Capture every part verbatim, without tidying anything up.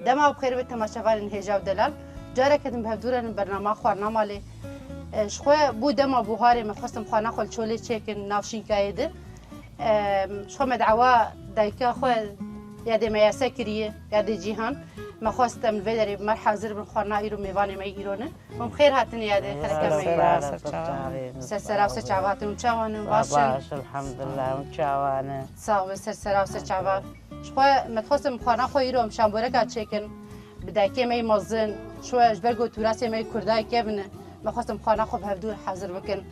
Dema bi xêr be temaşevanên hêja û delal. Careke din bi hevdû re li bernama Xwarina Malê. E, ji xwe bû dema buharê me xwestin xwarina xwe li çolê çêkin nav şînkayê de. E, ji xwe me dawa dayika xwe yadê me yase kiriye, yadê Cîhan. Me xwest em li vê derê bi me re hazir bin, xwarina îro mêvanê me yî îro ne. Hûn bi xêr hatin yadê xeleka me yî. Ser sera ser çavan. Ser sera ser çavan hatin û çawan in, baş in? Baş, elhamdulillah, û çawan in? Sağ ol, ser sera ser çavan. Ji xwe me dixwestin xwarina xwe îro em şamboreka çêkin. Bi dayikê me yî mezin, ji we ji ber ku tûrasê me yî Kurda yê kevin e, me xwestin xwarina xwe bi hevdû hazir bikin.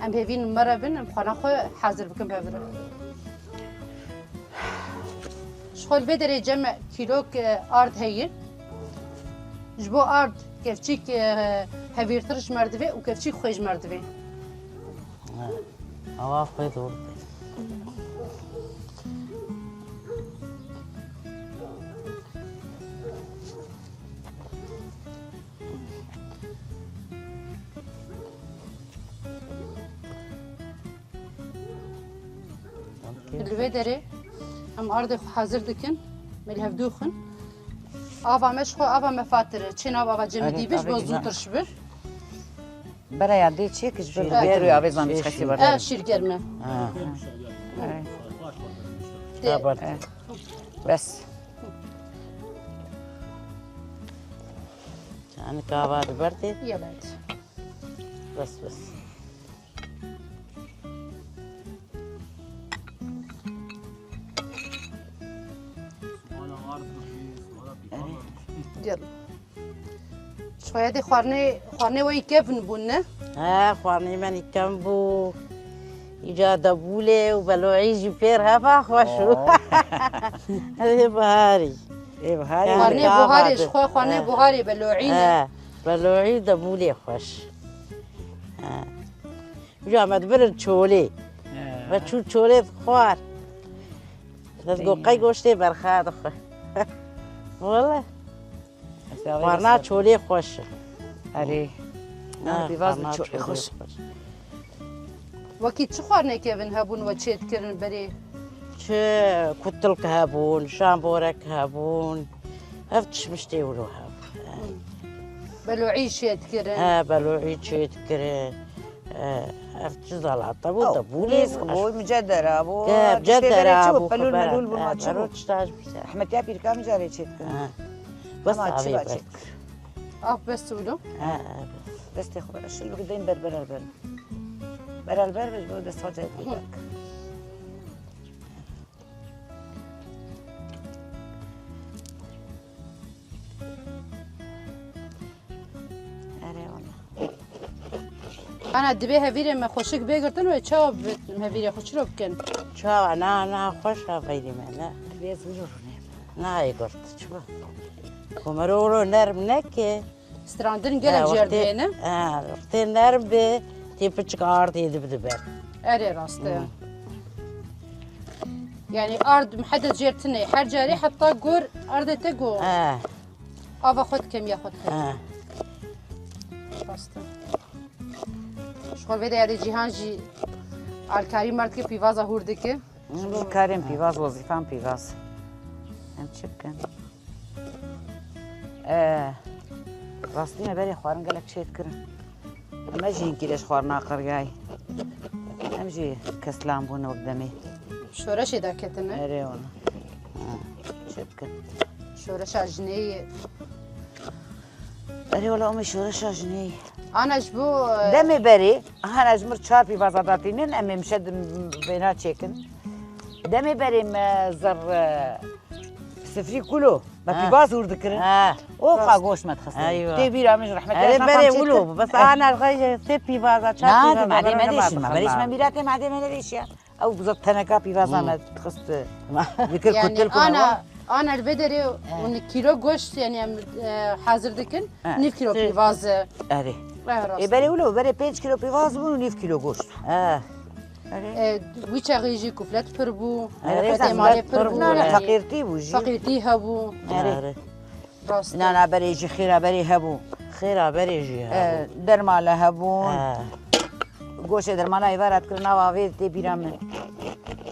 Em hêvîn me re bin, em xwarina xwe hazir bikin bi hevdû re. Ji xwe li vê derê cem kîlok, e, ard heye. Ji bo ard kevçîk, e, hevîrtir ji merdivê û kevçîk xwê ji merdivê. Awa xwe dor be. Li vê derê em ardê xwe hazir dikin. Me li hevdû xin. Ava me ji xwe ava me fatir e. Çê nav ava cemidî bi ji bo zûtir şibir. Bereya dê çêk ji ber Şîrgerm. Dê avê zan Şîr, çiqasî şîr. Ber. E, şîrgerm e. Ha. Dê. Kabar. Bes. Yani kava di ber dê. Ye ber dê. Bes, bes. Gel. Şoyadê xwarnê, xwarnê we yî kevin bûn, ne? He, xwarnê me yî kevin bû. Îca debûlê û beloî jî pêr heva xweş bû. Oh. Ê biharî. Ê biharî. Xwarnê buharê, ji xwe xwarnê buharê beloî ne. He, beloî debûlê xweş. He. Îca me dibirin çolê. He. Me çû çolê dixwar. Ez got qey goştê berxa dixwe. Wele. Xwarina çolê xweş e. Erê. Ha, na pîvaz bi çolê xweş. Wekî çi xwarnê kevin hebûn we çê dikirin berê? Çi kutilk hebûn, şamborek hebûn. Ev tişmiştê wilo hebûn. Beloî çê dikirin. He, beloî çê dikirin. Ev çi zalata bû, te bû lê xweş. Bû, micedera bû. Ke, micedera bû, pelûl melûl bû, ma çi bû? Rehmetiya pîrka min carê çê dikin. Bes avê çê dikin. Av bes wilo. Destê xwe bere. Şil bigideyim berber elber. Berelber be, ji bo destxwe carê pîrka. Erê wala. Ana, divê hevîrê me xweşik bê girtin wê çawa bi-, hevîrê xwe çiro bikin? Çawa? Na, na, xweş a veyî me, ne? Divê ez wilo rûnê. Nayê girt, çima? Komero wilo nerm neke. Strandin gelek jêr dibêne. Ha, wextê nerm be, tê piçik ardê dibi diber. Erê rast e. Hı. Yani ard mihedet jêr tine. Her carê heta gor ardê te go. Ha. Ava xwe dike, miya xwe dike. Ha. Rast e. Ji xwe vê de yadê Cîhan jî alkarî merdikê pîvaza hûr dike. Em jî karên pîvaz, wezîfan pîvaz. Em çi bikin? E, rastî me berê xwarin gelek çê dikirin. Em jî hinkî leş xwarina qiriyayî. Em jî keslan bûn wek demê. Şoreşê derketine. Erê wala. Ha, çi bikin? Şoreşa jinê yê. Erê wala, em ê şoreşa jinê yê. Ana ji bo, e, demê berê, hana ji mir çar pîvaza datînin, em ê mişe di-, bêna çêkin. Demê berê me zer, e, sifrî kulo. Me pîvaz hûr dikirin. Ha. O qa goş me dixistin. Eywa. Tê bîra min ji rehmetê. Erê berê wilo bû. Bes ana xwe sê pîvaza, çar pîvaza. Na, madê me dêşin. Berê ji me mîratê madê me nedêşiya. Ew zat teneka pîvaza me dixist. Dikir kutil kuna. Ana, ana li vê derê hûn kîlo goşt, yani em, e, hazir dikin. Nîv kîlo pîvaz e. Erê. Ê, berê wilo, berê pênc kîlo pîvaz bûn û nîv kîlo goşt. E, wî çaxê jî kuflet pir bû. Erê, kufletê malê pir bû. Feqîrtî bû jî. Feqîrtî hebû. Erê. Rast e. Nana berê jî, xêra berê hebû. Xêra berê jî hebû. E, dermale hebûn. E. Goşê dermana êvara dikir nav avê tê bîra min.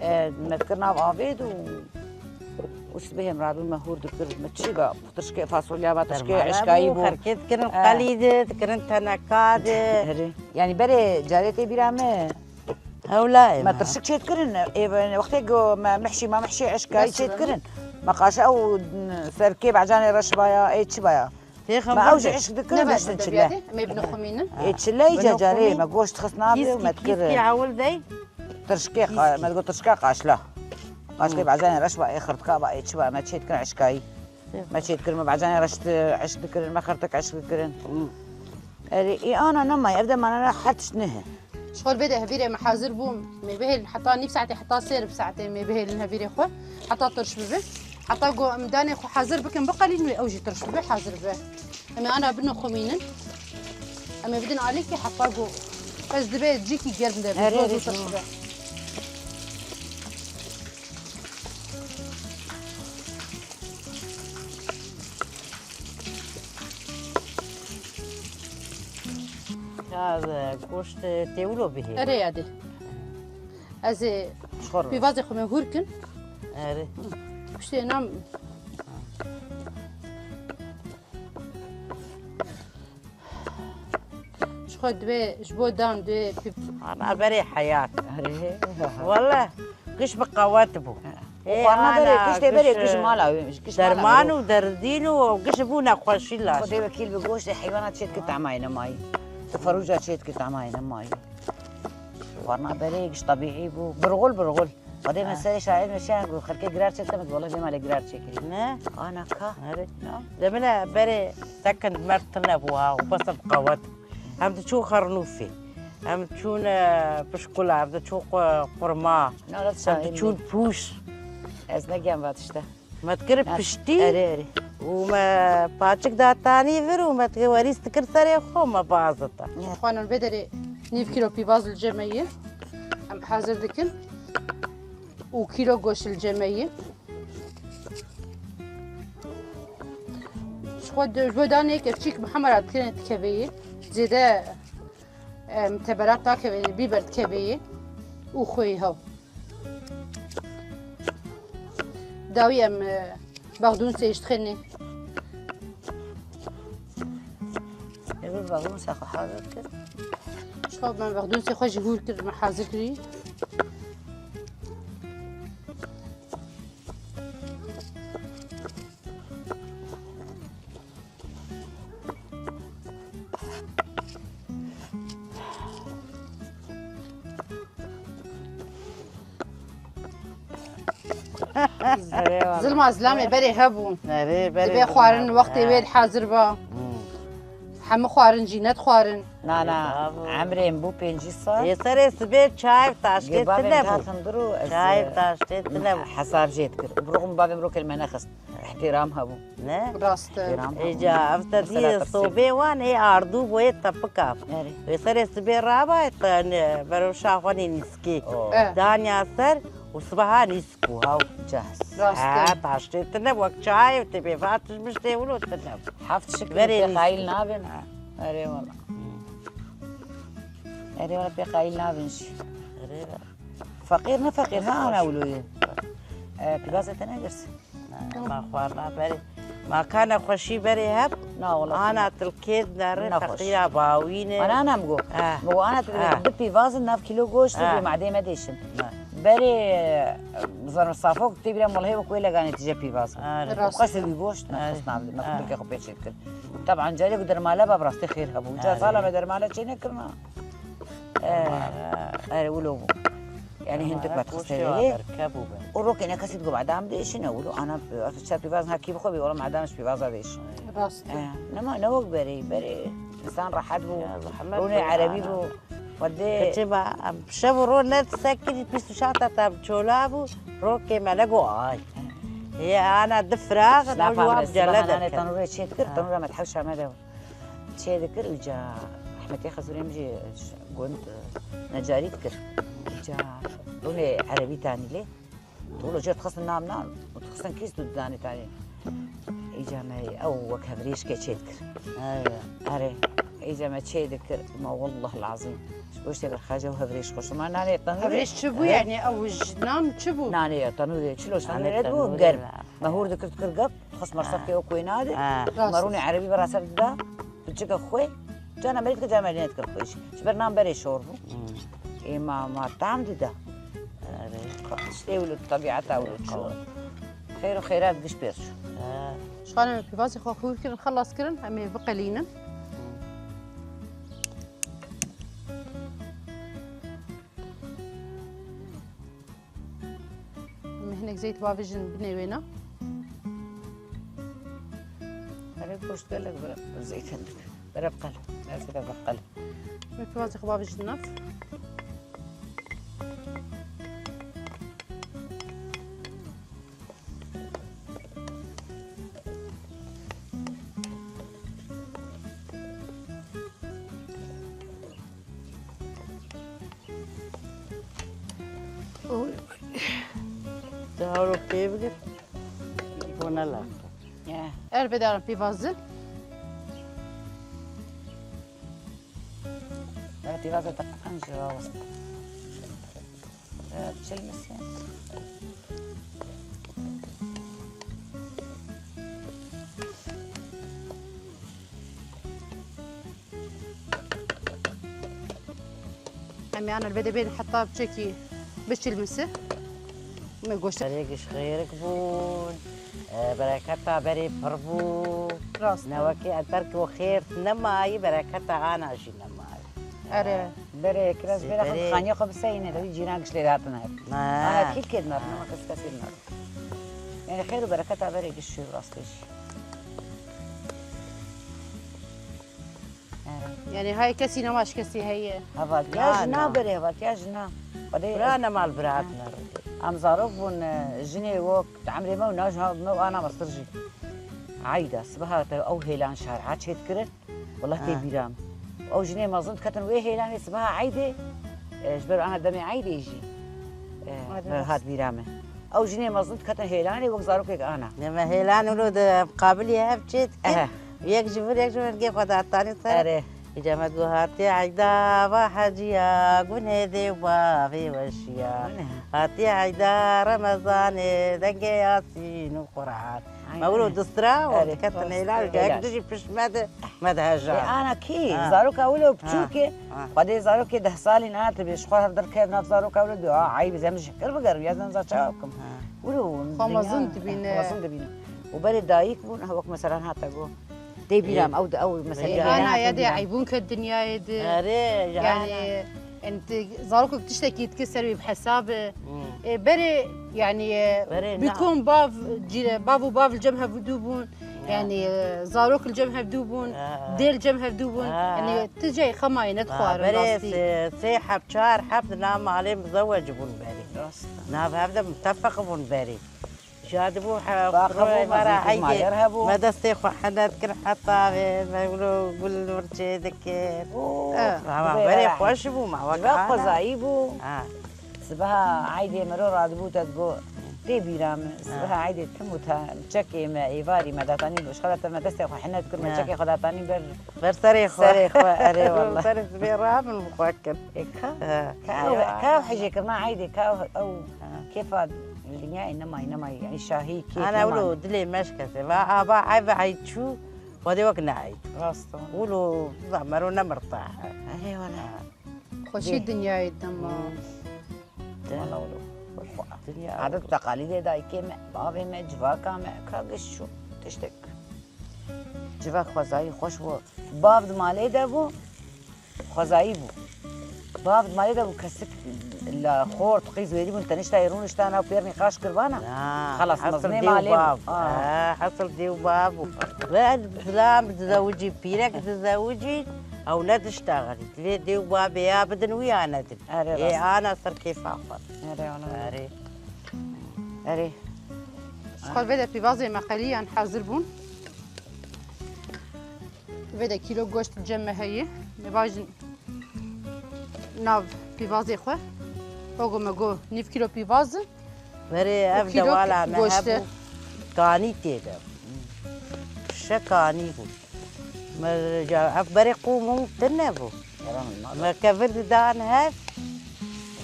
E, me dikir nav avê û Û sibê em rabûn me hûr dikir, me çi ba, tirşikê fasolya ba, tirşikê eşkayî bû. Xerkê dikirin, qelî de, dikirin teneka de. Herê. Yanî berê carê tê bîra me. Hewla ye. Me tirşik çêdikirin, ê, wextê ku me mihşî, me mihşî eşkayî çêdikirin. Me qaşe ew serkê becanê reş baya, ê çi baya. Me ew jî eşk dikirin, diştin çile. Em ê binoxumînin. Ê çile îca carê me goşt xist navê û me dikir. Kîskî hewil dey. Tirşikê, me digot tirşika qaşla. Qaşlê becanê reş ba, ê xirtika ba, ê çi ba, me çêdikirin eşkayî. Me çêdikirin, me becanê reş di-, eşk dikirin, me xirtik eşk dikirin. Erê, ê ana nema, ev de mana her tişt nihe. Ji xwe li vê de hevîrê me hazir bû. Em ê bihêlin heta nîv saetê, heta sê rib saetê em ê bihêlin hevîrê xwe. Heta tirş bibe. Heta ku em danê xwe hazir bikin, biqelînin wê ew jî tirş bibe, hazir bibe. Em ê ana binoxumînin. Em ê bidin alîkî heta ku ez dibe cîkî germ de be, zû zû tirş bibe. Ya, e, goşt, e, tê wilo bihê. Erê yadê. Ez ê pîvazê xwe me hûr kin. Erê. Piştê nam. Ji xwe divê, ji bo dan divê pî- Ana berê heyat. Erê. Wele giş bi qewet bû. Ê, xwarina berê, ana, kiştê berê, giş, giş mala wê, giş mala derman wê. Û derdîn û giş bû nexweşî laş. Xwedê wekîl bi goştê heywana çêdikir tamayê nemayî. Ti ferûca çêdikir tamayê nemayî. Xwarina berê, giş tebîî bû. Birxul, birxul. Xwedê me serê şahid me şiyan ku xelkê girar çêdike, me wele dêma lê girar çêkirî. Ne? Ana ka. Erê. Demine berê sekin mert tine bû ha, û bes bi qewet. Em diçûn Xernûfê. Em diçûn, e, Pişkula, em diçûn Qu-, Qurma. Em diçûn Pûş. Ez ne gem va tişte. Me dikir piştî. Erê, erê. Û me paçik datanî vir û me dikir werîs dikir serê xwe, me bazita. Xwanin vê derê nîv kîlo pîvaz li cem me ye. Em hazir dikin. Û kîlo goşt li cem me ye. Ji xwe di, ji bo danê kevçîk hema re dikevê ye. Zêde, em, teberat nakevê, bîber dikevê ye. Û xweyî hew. Dawî em, e, baxdûnsê ji dixênê. Ê, bi baxdûnsa xwe hazir kir. Ji xwe me baxdûnsê xwe jî hûr kir, me hazir kirî. Erê wala. Zilma zilamê berê hebû. Erê, berê. Dibê xwarin wextê wê hazir ba. Hmm. Hemû xwarin jî nedixwarin. Na, na. Bravo. Emrê min bû pêncî sal. Ê serê sibê çay taştê tine bû. Çay taştê tine bû. Hesab jê dikir. Bi rixm bavê min rokê me nexist. Îhtîram hebû. Ne? Rast e. Îhtîram hebû. Êca, ev te dî sobê wan ê ardû boyê tepika. Erê. Wê serê sibê raba, te ne, beroşa xwe nê nîskê. Oh. E. Danya ser û sibeha nîsk bû, haw. Cehz. Rast e. Ha, taştê tine wek çayê, tê bê vat tişt miştê wilo tine. Heft şikir pê qayîl nabin. Ha. Erê wala. Erê wala pê qayîl nabin jî. Erê wala. Feqîr ne feqîr, ha, ana wilo ye. E, pîvazê te negirs. Ma xwarina berê. Ma ka nexweşî berê heb. Na, wala. Ana tilkê nere feqîra bawîne. Ana, ana, mi go. Ah. Mi go, ana tu du pîvazin nav kîlo goşt, ah, bi madê me dêşin. Ah. Berê, e, zarm safok tê bîra molhê wek wê leganê tije pîvaz. Rast. Qesê wî goşt, ne, ah, xist navdê. Me, ah, tilkê xwe pê çêdikir. Taban, carê ku dermale ba, bi rastî xêr hebû. Ca sala me dermale çê nekirina. Eh, erê wilo bû. Yani hindik me dixistê rê. Û rokê ne kesî digo madam dêşine wilo. Ana, çar pîvaz ha kî bixwe bî, wala madam ji pîvaza dêşin. Rast e. Eh, nema, ne wek berê, berê insan rehet bû. Rûnê erebî bû. Xwedê. Keçê me, em şev û ro ne sekirî, pîs û şata te em çola bû. Rokê me ne go ay. Hê ana di firax, ew ji wan cele derket. Tenûrê çê dikir, tenûra me di hewşa me de. Çê dikir û ca rehmetê Xezûrê min jî gund, e, necarî dikir. Ca rûnê erebî tanî lê. Tolo jê dixistin nam nan û dixistin kîs û didanê tanî. Îca me ew wek hevrêşkê çê dikir. Eya. Erê. Îca me çê dikir. Ma wallah lazim. Ji goştê bir xace û hevrêş xweş. Ma nanê tenûrê. Hevrêş çi bû yani? Ew ji nan çi bû? Nanê ya tenûrê. Çilo ji tenûrê bû germ. Hûr dikir dikir gep, xwest mersekê wek wê nade. Ha. Rast. Me rûnê erebî bera ser dida, tu çike xwê, cana merî dikir, cana merî nedikir xwê jî. Ji ber nan berê şor bû. Hmm. Ê ma, ma tam dida. Erê. Ka, işte wilo, tebîeta wilo çû. Xêr û xêrat giş pêr çû. Ha. Şixanê me pîvazê xwe hûr kirin, xelas kirin, em ê biqelînin. Em ê hinek zeyt bavêjin binê wê ne. Erê goşt gelek bira zeyt hindik. Bira biqel. Mersi bira biqel. Em ê pîvazê xwe bavêjin nav. Oy. Te hewlo pê bigir. Bo ne laf. Ya. Er bêdaran pîvazin. Evet, biraz da takın şu olsun. Ee, pişirilmesi. Em yan elbede bên heta biçekî biçilmisi. Me goşt. Berê giş xêrik bûn. E, bereketa berê pir bû. Rast. Newekê ez belkî o xêr nemayî, bereketa ana jî nemayî. Erê. Berê, kiraz Sê bêra xwe berê. Xaniya xwe biseyîne, de wî cîran giş lê dihatin her. Ha. Ana kî kêt natin, ama kes kesê natin. Yani xêr û bereketa berê giş şû rastê jî. Erê. Yani hay kesî nema ji kesî heye. Hevaltiya Na, jina na. Berê, hevaltiya jina. Xwedê Bira ne mal bira Ha. hatine rûdê. Em zarok bûn, e, jinê wok, di emrê me û na ji me û ana mestir jî. Eyda, sibeha te ew hêlan şar ha çêdikirin. Wela tê Ha. bîra min. Ew jinê mezin diketin wê hêlanê sibeha eydê, e, ji ber ana demê eydê jî, e, Erê, me rast. hat bîra min. Ew jinê mezin diketin hêlanê wek zarokek ana. Ne me hêlan wilo de qabilî hev çê dikin. Ehe. Yek ji vir, yek ji vir gê xwe datanî ser. Erê. Îca me got hatiye eyda va heciya, gunê dê û bavê weşiya. Erê. Hatiye eyda Remezanê, dengê Yasîn û Quran. Aynen. Me wilo distira û Erê, diketin rast. Hêlan, Hêlan. Gek dijî pişt me de, me de heja. E, ana kî? Ha. Zaroka wilo Ha. biçûk e. Ha. Xwedê zarokê deh salî ne hatibê, ji xwe hev derkev nav zaroka wilo diyo, a, eyb, ez em ji kir bigerim, ya ez nemza çawa bikim. Ha. Wilo Xwe dinya mezin dibîne. Mezin dibîne. Û berê dayik bûn, ha, wek mesela hate got. Tê bîra Ê, min, ew, ew meseleyê Ê, ana ya dê eybûn ket dinyayê de. Erê, ji Yani, ana. yani, tu zarokek tiştekî dike ser wî bi hesab e. Hmm. E, berê, yani, e, Berê, bi na. kom bav, cî-, bav û bav li cem hevdû bûn. Ya. Yani, e, zarok li cem hevdû bûn, Ya. dê li cem hevdû bûn. Ya. Yani, tu cayê xemayê nedixwarin Berê rastî. sê, sê heb, çar heb di nav malê mizewec bûn berê. Rast. Nav hev de mutefeq bûn berê. Jadibû he, Baqe bû, xirayê me mara zî eyde. Malêr hebû. Me destê xwe hene dikir heta vê, me wilo gul wir çê dikir. Oo, Eh, ama dibê berê ra- xweş bû, ma wek Ve ana. xwezayî bû. Ha. Sibeha eydê mero radibû te digo, tê bîra min. Ha. Sibeha eydê tim û ta çekê me, êvarî me datanî, ji xwe re te me destê xwe hene dikir, me Ha. çekê xwe datanî ber Ber serê xwe. Serê xwe, erê wallah. Serê sibê ra min bi xwe kir. E, ka? Ha. Ka ew, Ya. ka ew hijêkirina eydê, ka ew, ew Ha. kêfa dinyayê nemayî, nemayî, yani şahî kêf Ana nemayî. wilo dilê me şikeste. Va ava ev eyd çû, Xwedê wek neeyd. Rast e. Wilo, va mero nemirta. Erê wala. Ha. Xweşî Dê. dinyayê dema. Hmm. Wala wilo. Dinya Adet û teqalîdê dayikê me, bavê me, civaka me, ka giş çû. Tiştek. Civak xwezayî xweş bû. Bav di malê de bû, xwezayî bû. Bav di malê de bû, kesik la xort, qîz wêrî bûn, teniştayê rûniştana û pêr nîqaş kir vana. Ha, Xelas, hesil mezinê dê û malê bû. bav. Ha. Ha, hesil dê û bav bû. Ve zilam dizewicî, pîrek dizewicî, ew ne diştaxilî. Divê dê û bavê ya bidin wî ya nedin. Erê Ê, rast. ana ser kêfa xwe. Erê, ana. Erê. Erê. Ji xwe vê de pîvazê me qelîyan hazir bûn. Vê de kîlo goşt cem me heye. Me vajin nav pîvazê xwe. Ogo me go nîv kîlo pîvaz in. Berê ev Kîlo dewala me goşt e. hebû. Kanî tê de. Şe kanî bû. Me ca ev berê qûm û tune bû. Me kevir didan hev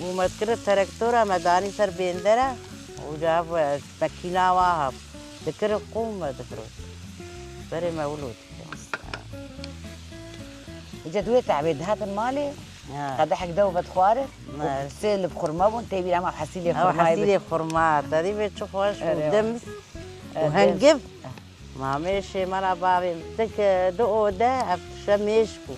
û me dikir terektora me danî ser bêndera û ca ev mekîna wa hebû. Dikirin qûm me difirot. Berê me wilo dikir. Îca di wê te'bê dihatin malê, Ha. qedehek dew vedixwarin û Ha. sêl bi xurma bûn, tê bîra me hesîlê Ew xurmayê hesîlê xurma, te dî vê çi xweş û Erê. dims û E, hengiv. dims. Ma mêşê me ra bavê min, tik, e, du ode, ev tişe mêş bû.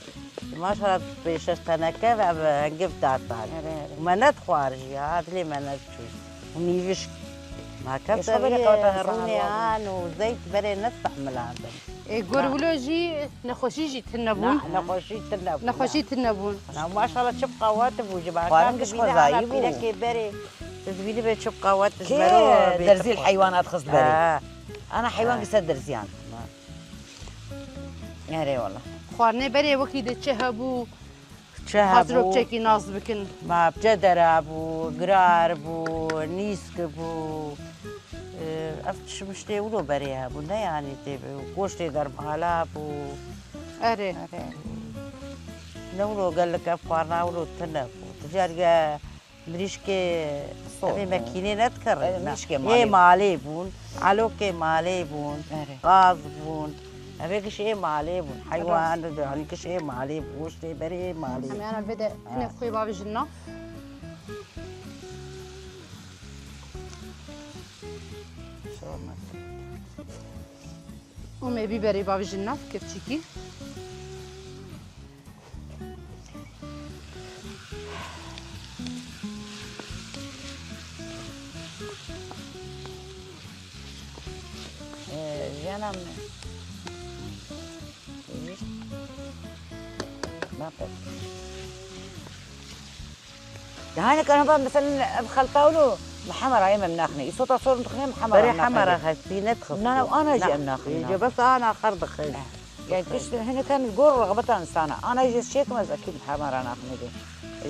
Maşallah, pêşeş teneke ve ev hengiv datan. Erê, erê. Me nedixwar jî, ya, dilê me nediçû. Û nîvişk. Ma kes Ê, xeberê ev qeweta insana rûnê wa bû. an û zeyt berê nestehmilandin. Ê, gor Na. wilo jî nexweşî jî tune bûn. Na, nexweşî tune bûn. Nexweşî tune bûn. Na, maşallah çi bi qewet bû, ji Xwarin baka giş bîne xwezayî ana bû. pîrekê berê. Tu dibînî bê çi bi qewet ji Kê bero bê derzî li çi heywana dixist berê? Ha. Ana heywan Ha. gise derziyan. Erê wala. Xwarinê berê wekî de çi hebû? Çi hebû? Xwest ro çekî nas bikin. Ma cedera bû, girar bû, nîsk bû. Ev tişt miştê wilo berê hebû, ne yanî tê bi goştê dermala bû. Erê. Erê. Ne wilo gelek ev xwarina wilo tune bû. Tu carge Mirîşkê Sor, evê e. mekînê nedikirin, Erê, ne. mirîşkê Ê malê. malê bûn, elokê malê bûn, Erê. qaz bûn. Evê giş ê malê bûn. Heywan, Rast. yanî giş ê malê bûn, goştê berê ê malê. Em yana vê de Ha. hinek xwê bavêjin nav. Û me bîberê bavêjin nav, kevçîkî. Ee, jiyana min. Nape. Daha ne kadar mesela ev xelta wilo, mi hemera yê me naxne. Îsota sor dixne, mi hemera Berê naxne. hemera xestî ne dixist. Na, na, ana jî Na. em naxin, Ê, na. jê bes ana xer dixist. Eh. Yani kiştin hinek kan gor rağbeta insana. Ana jî şêkim ez akîd hemara naxmedê.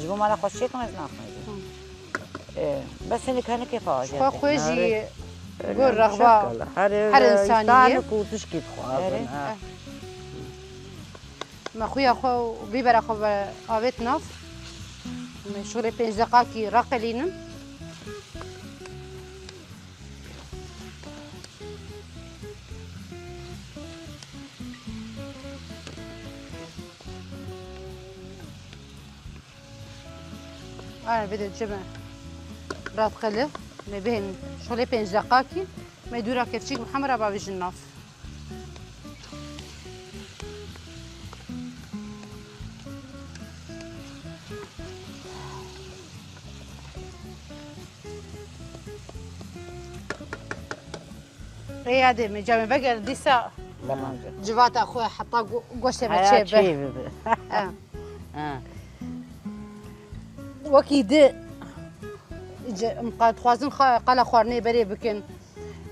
Ji bo mala xwe şêkim ez naxmedê. Hı. Ee, bes hinek hinek kêfa Xwe xwe jî Nare. gor rexba Şekil. Her, her e, insaniyê. Îstan ku tişkî dixwazin, Erê. ha. Me xuya xwe û bîbera xwe ve avêt nav. Me şûrê pênc deqakî raqelînim. Aya vê de cime rat qeli. Me bihên şolê pênc deqakî. Me dûra kevçîk bi hemra bavêjin nav. Rêya dê me camê veger dîsa Lemanje. civata xwe heta go-, goştê me Heya çê be. çê bibe. Ha. Ha. Wekî di ce-, em qal dixwazin xa-, qala xwarinê berê bikin.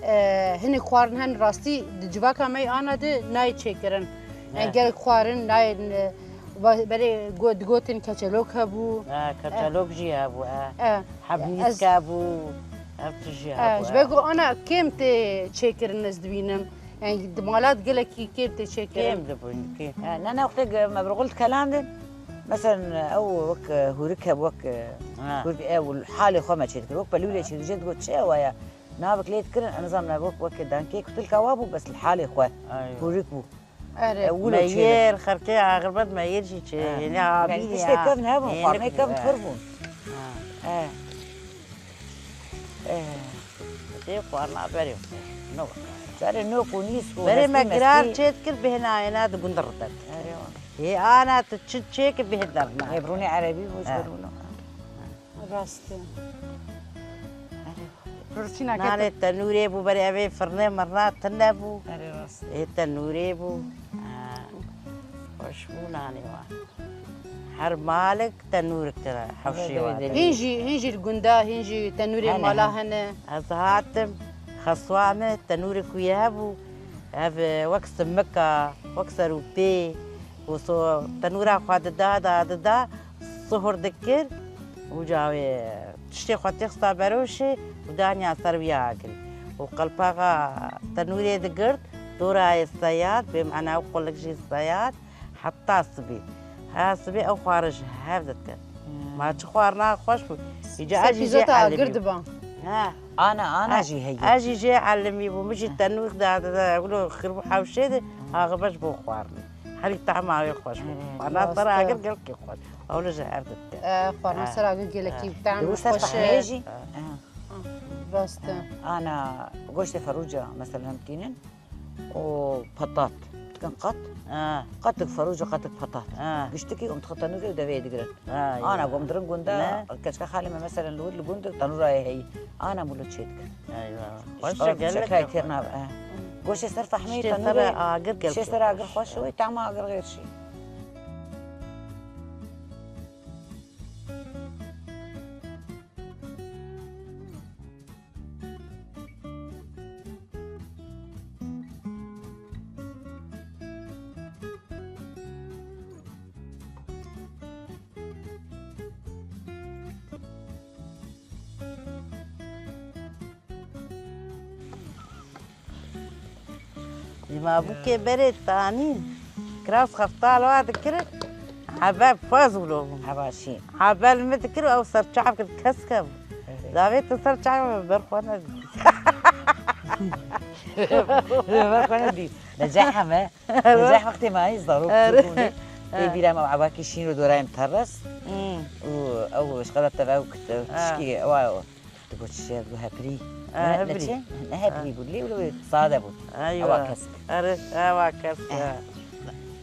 E, hinek xwarin hen rastî di civaka me ana de nayê çêkirin. Ne. Yani gelek xwarin nayên, e, ba-, berê go-, digotin keçelok hebû. Ha, keçelok jî hebû, ha. E, Hebnîsk ez hebû, ev tişt jî E, hebû, ji ha. ber ku ana kêm tê çêkirin ez dibînim. Yani di malat gelekî kêm tê çêkirin. Kêm dibûn, kêm. E, ne, ne, wextê me bi rixul dikelandin. Mesela ew wek, e, hûrik hebû, wek, e, Ha. hûrik ew halê xwe me çêdikir. Wek pelûrê çêdikir, digot çi ew ya? Navik lê dikirin, em nizanim wek, wek dankê kutilka wa bû, bes li halê xwe. Aywa. Hûrik bû. Erê. E, wilo Me çêdikir. yêr xerkê axirbet me yêr jî çê. Ha. Yêne Yani abî tiştê ya. kevn hebûn, Yêne xwarinê kevn kevn. pir bûn. Ha. E. E. Tê xwarina berê xwe. No. Serê nok û nîsk û Berê me mestî, girar mestî. çêdikir bihêna êna di gund ridet. Erê wan. Hê ana tu çi çêkir bihê derna. Ê, birûnê erebî bû, ji Ha. birûno. Rast e. Erê. Rûçîna Nanê kete. tenûrê bû, berê evê firnê mirna tune bû. Erê rast. Ê tenûrê bû. Ha. Xweş bû nanê wan. Her malik tenûrik tira hewşê Erê, wan. erê, erê. Hîn jî, hîn jî li gunda, hîn jî tenûrê Hene, mala hene. hene. Ez hatim, xeswa me tenûrê ku ye hebû. Ev, e, wek simika, wek serûpê, û so-, tenûra xwe dida, da, dida, sihur dikir, û ca wê tiştê xwe têxista beroşê û daniya ser wî agirî. Û qelpaxa tenûrê digirt, dorayê seyad, bê mena û qulik jî seyad, heta sibê. Ha sibê ew xwarin ji hev didikir. Hmm. Ma çi xwarina xweş bû. Îca Ser ez jî pîzota jê agir elibî. diba. Ha. Ana, ana jî heye. Ez jî jê elimî bû. Min jî tenûr da, da, da, wilo xirbû hewşê de, axibe ji bo xwarinê. Herî tehma wê xweş bû. Xwarina ser agir gelkî xweş. Ewle ji her dite. E, xwarina ser agir gelekî tehm xweş e. Ser fehmê jî. Rast e. Ana, goştê ferûca, mesela, em tînin. û petat. Dikin qet. Ha. Qetik ferûc û qetik petat. Ha. Giştikî em dixin tenûrê û devê digirin. Ha, ana, ya. Gom dirin gunda, ne? Keçika xalê me, meselen, li wir li gund tenûra ye heyî. Ana mûlo çê dikin. Eywa. Xweş e, gelek. Şekerê têr nabe, ha. Goşê ser fehmê tenûrê, agir gelek. Şê ser agir xweş, wê tehma agir xêr şî. Ji ma bûkê berê tanî, kiras xeftal wa dikirin, hebe poz wilo bû. Heba şî. Hebe li min dikir û ew serçav kir, keske bû. Evet. Davê tu serçav ber xwe nedî. Ber xwe nedî. Neceh heme. Neceh wextê me ayî zarok bûne. Tê bîra me ew ebakî şîn û dorayê min teres. Hmm. Û ew ji xelat te ve ew kit-, ew tişkî, ew, ew. Tu got şiş got hepirî. Ha, ne, ne hepirî. Çi? Ne hepirî bû. Lê wilo sade bû. Eywa. Ewa kesk. Erê, ewa kesk. Eh.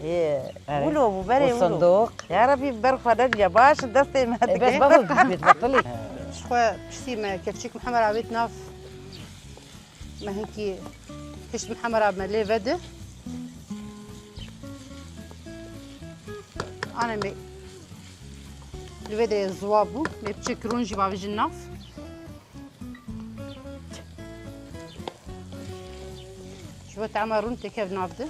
Ê, erê. Wilo bû, berê wilo. Û sindoq. Ya Rebî, ber xwe nediye. Baş, destê me dike. E, bes bavur bit, bit, bit, bit. Ji xwe piştî me kevçik Mihemed avêt nav. Me hinkî pişt Mihemed me lê vedi. Ane me li vê de ziwa bû. Me piçek rûn jî bavêjin nav. Ji bo tema rûn têkev nav de.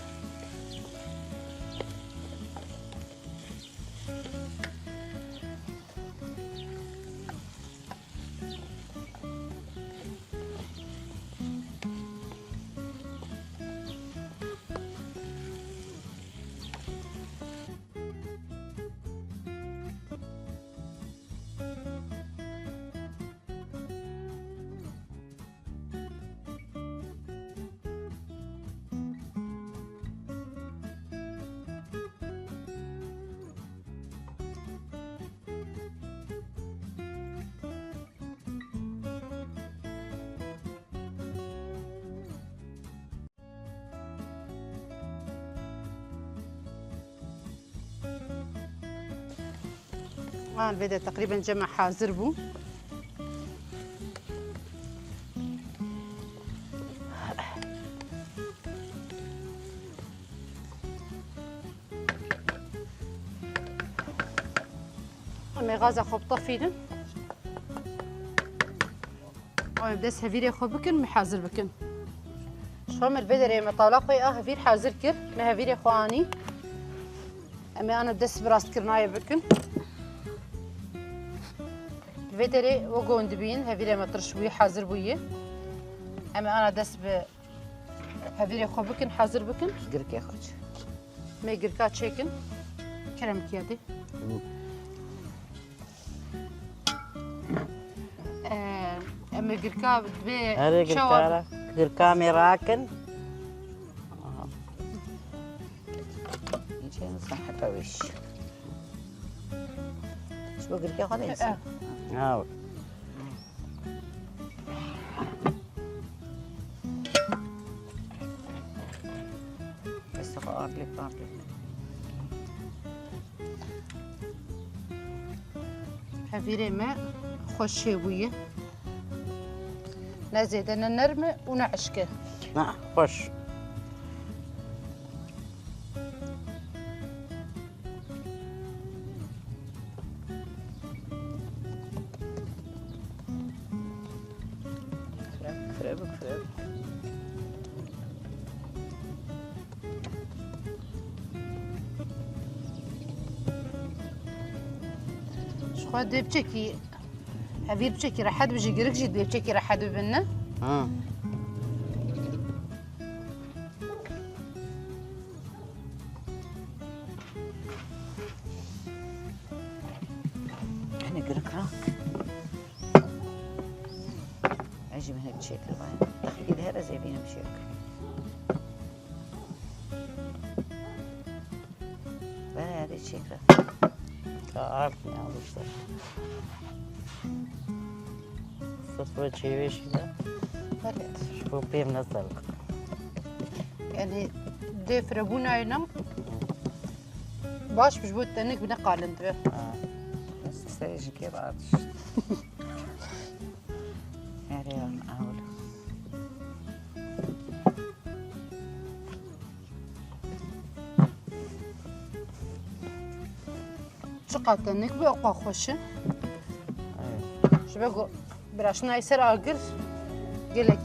An vê de teqrîben cem me hazir bû. Em ê gaza xwe bitefînin. Em ê bi dest hevîrê xwe bikin, em ê hazir bikin. Ji xwe me li vê derê me tawla xwe ya hevîr hazir kir. Me hevîrê xwe anî. Em ê ana dest bi rastkirinayê bikin. Li vê derê wek hûn dibînin, hevîrê me tirş bûyî, hazir bûyî. Em ê ana dest bi hevîrê xwe bikin, hazir bikin. Girkê xwe çi? Me girka çêkin. Kerem kiya dê. Hı. Ee, em ê girka divê... Erê, çawa girka ra-, girka me rakin. Aha. Înce insan heta wîş. Ji bo girka xwe de insan. Ha. Destê xwe arlêk, arlêk. Hevîrê me xweş çêbûye. Ne zêde, ne nerm e û ne hişk e. Na, xweş. Firevik, firevik. Ji xwe dê biçekî, hevîr biçekî rehet bi, ji girik jî dê biçekî rehet bibin, ne? Ha. Hene girik rak. Ji min hep çêkir vay. Textî de her ez ê bînim çêkir. Vay, hadi çêkir. Ka art ne alıştı. Sırf ve çevirişi de Vay. Şu pêm nasıl? Yani dê firebûnayê nam baş bi ji bo tenik bine qalin dibe. Ha. Seyirci kebap. Her yan awul. Çiqas tenik be, o xweş e. Evet. Ji ber ku biraştinayê ser agir gelekî.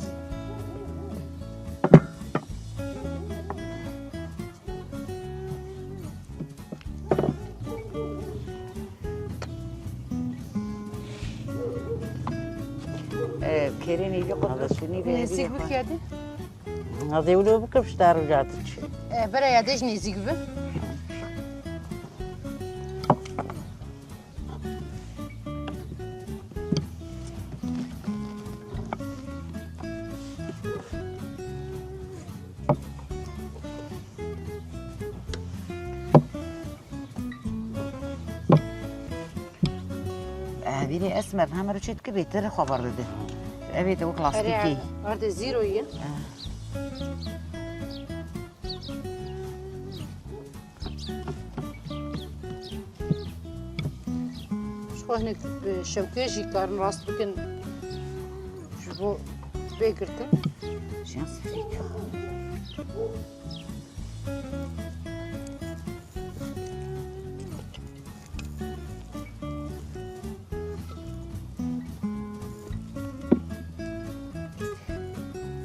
Ee, kerê nêzî qut Evet. Nêzîk bike dî. Hadi wilo bikim ji dar uca diçi. Ee, bere ya dej nêzîk bi. Eh, bîrê esmer, hemir û çêt ki bêtir xwebar dide. Evê de wek lastîkî. Erdê zîro ye. Eh. Ji xwe hinek, e, şewkê jî karin rast bikin ji bo bê girtin. Jiyan sifrê ka.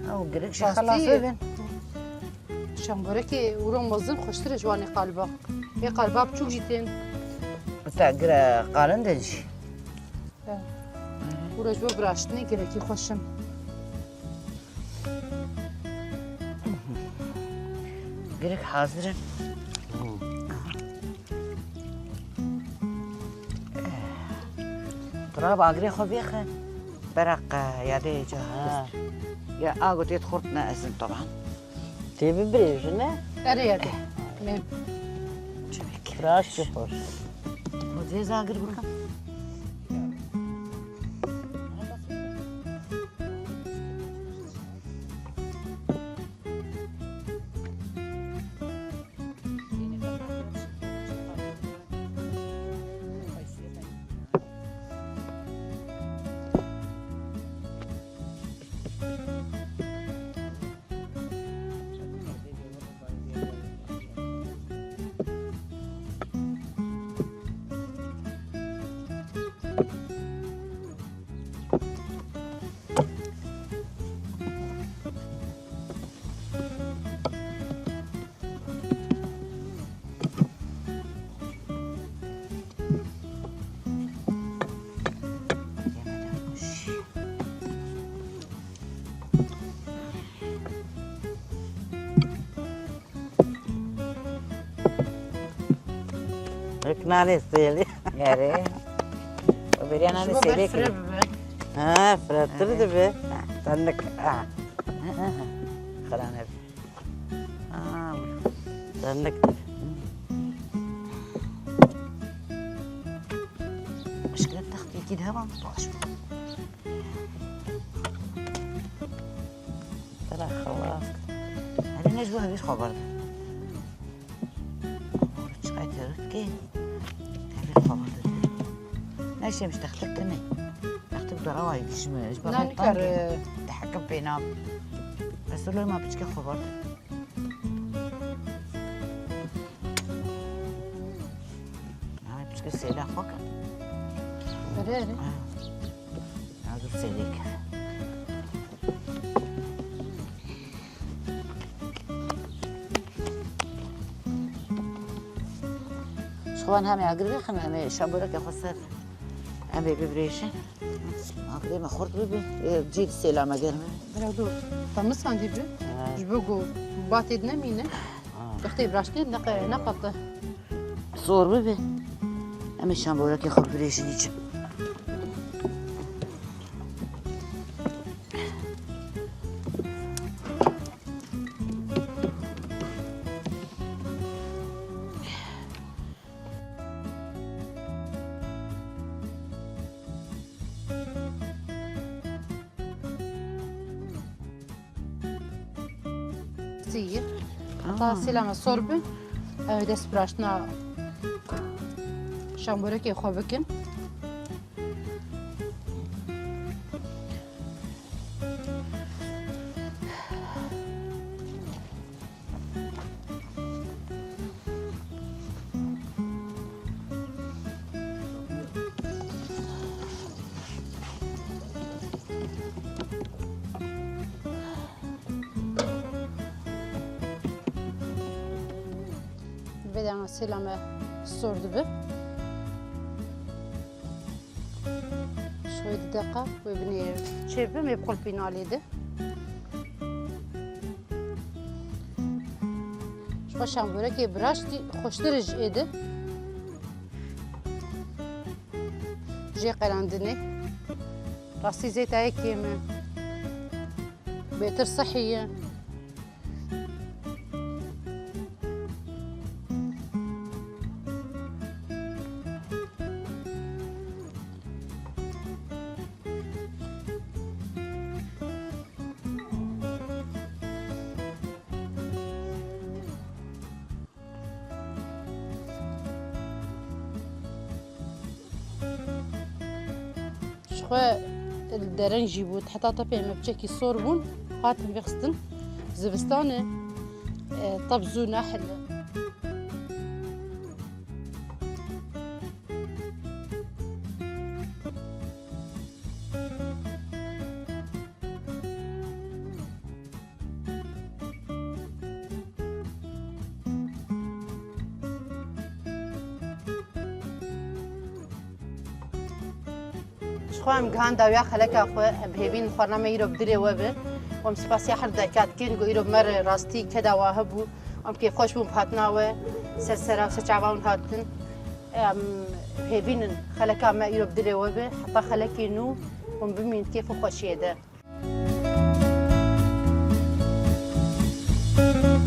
Ew girek jî Rastî xelas bibin. Şamborekê wiro mezin xweştir e ji wan ê qaliba. Ê qaliba biçûk jî tên. Te gire qalin de jî. He. Wiro ji bo biraştinê gelekî xweş in. Girek hazir in. Tu ra bagirê xwe vêxe. Beraq, e, yadê ca. Ha. Ya ago tê xurt ne ezin taban. Tê bibirêjin, ne? Erê, erê. Mê. Çimekî. Raştî xweş. Hozê zagir bikim. Wek nanê sêlê. Erê. O beriya nanê Ji bo sêlê ber fire kir. Bibe. Ha, firetir Erê. Dibe. Tendik. Ha. Ha, ha, ha. Xirane. Ha, tendik dibe. Mişkile textiyekî de hevan baş. Tera xewa. Hadi ne ji bo hevîr xwe berde. Çiqay terik kê. Hevîr xwe berde. Ne şemiş textik kine. Textik dara wa yetişme. Ji bo Na, nikare. Te hekim pê nam. Ez loy ma piçke xwe berde. Navê piçkê sêla xwe ke. Erê, erê. Ha. Nazo sêlê ke. Ji xwe hemê agir vêxin, hemê şaboreke xwe ser. Em ê bibirêjin. Akdê me xurt bibe. Ê, cî sêla me germ e. Bira do, te min sandî bi. Ha. Ji bo ku batê de nemîne. Ha. Wextê biraştê neqe-, neqete. Sor bibe. Em ê şamborekê xwe bibirêjin îçim. Heta sêla me sor bi, em ê dest bi raştina şamborekê xwe bikin. Vê dana sêla me sor dibe. Ji xwe di deqa wê binê çêbim, ê bi qulpî nalê de. Ji xwe şamborekê bi raştî xweştir e ji êdî. Jê qerandinê. Rastî zêtayê kêm e. Bêtir sihî ye. Ji xwe li deren jî bû, heta tepê me piçekî sor bûn, hatin vêxistin. Zivistan e, e, tep zû nahile. Ji xwe em gihan dawiya xeleka xwe, em hêvîn xwarina me îro bi dilê we be. Em spasiya her dayika dikin ku îro bi me re rastî keda wa hebû. Em kêfxweş bûn bi hatina we, ser sera ser çava hûn hatin. Em hêvîn in xeleka me îro bi dilê we be. Heta xelekê nû hûn bimîn di kêf û xweşiyê de.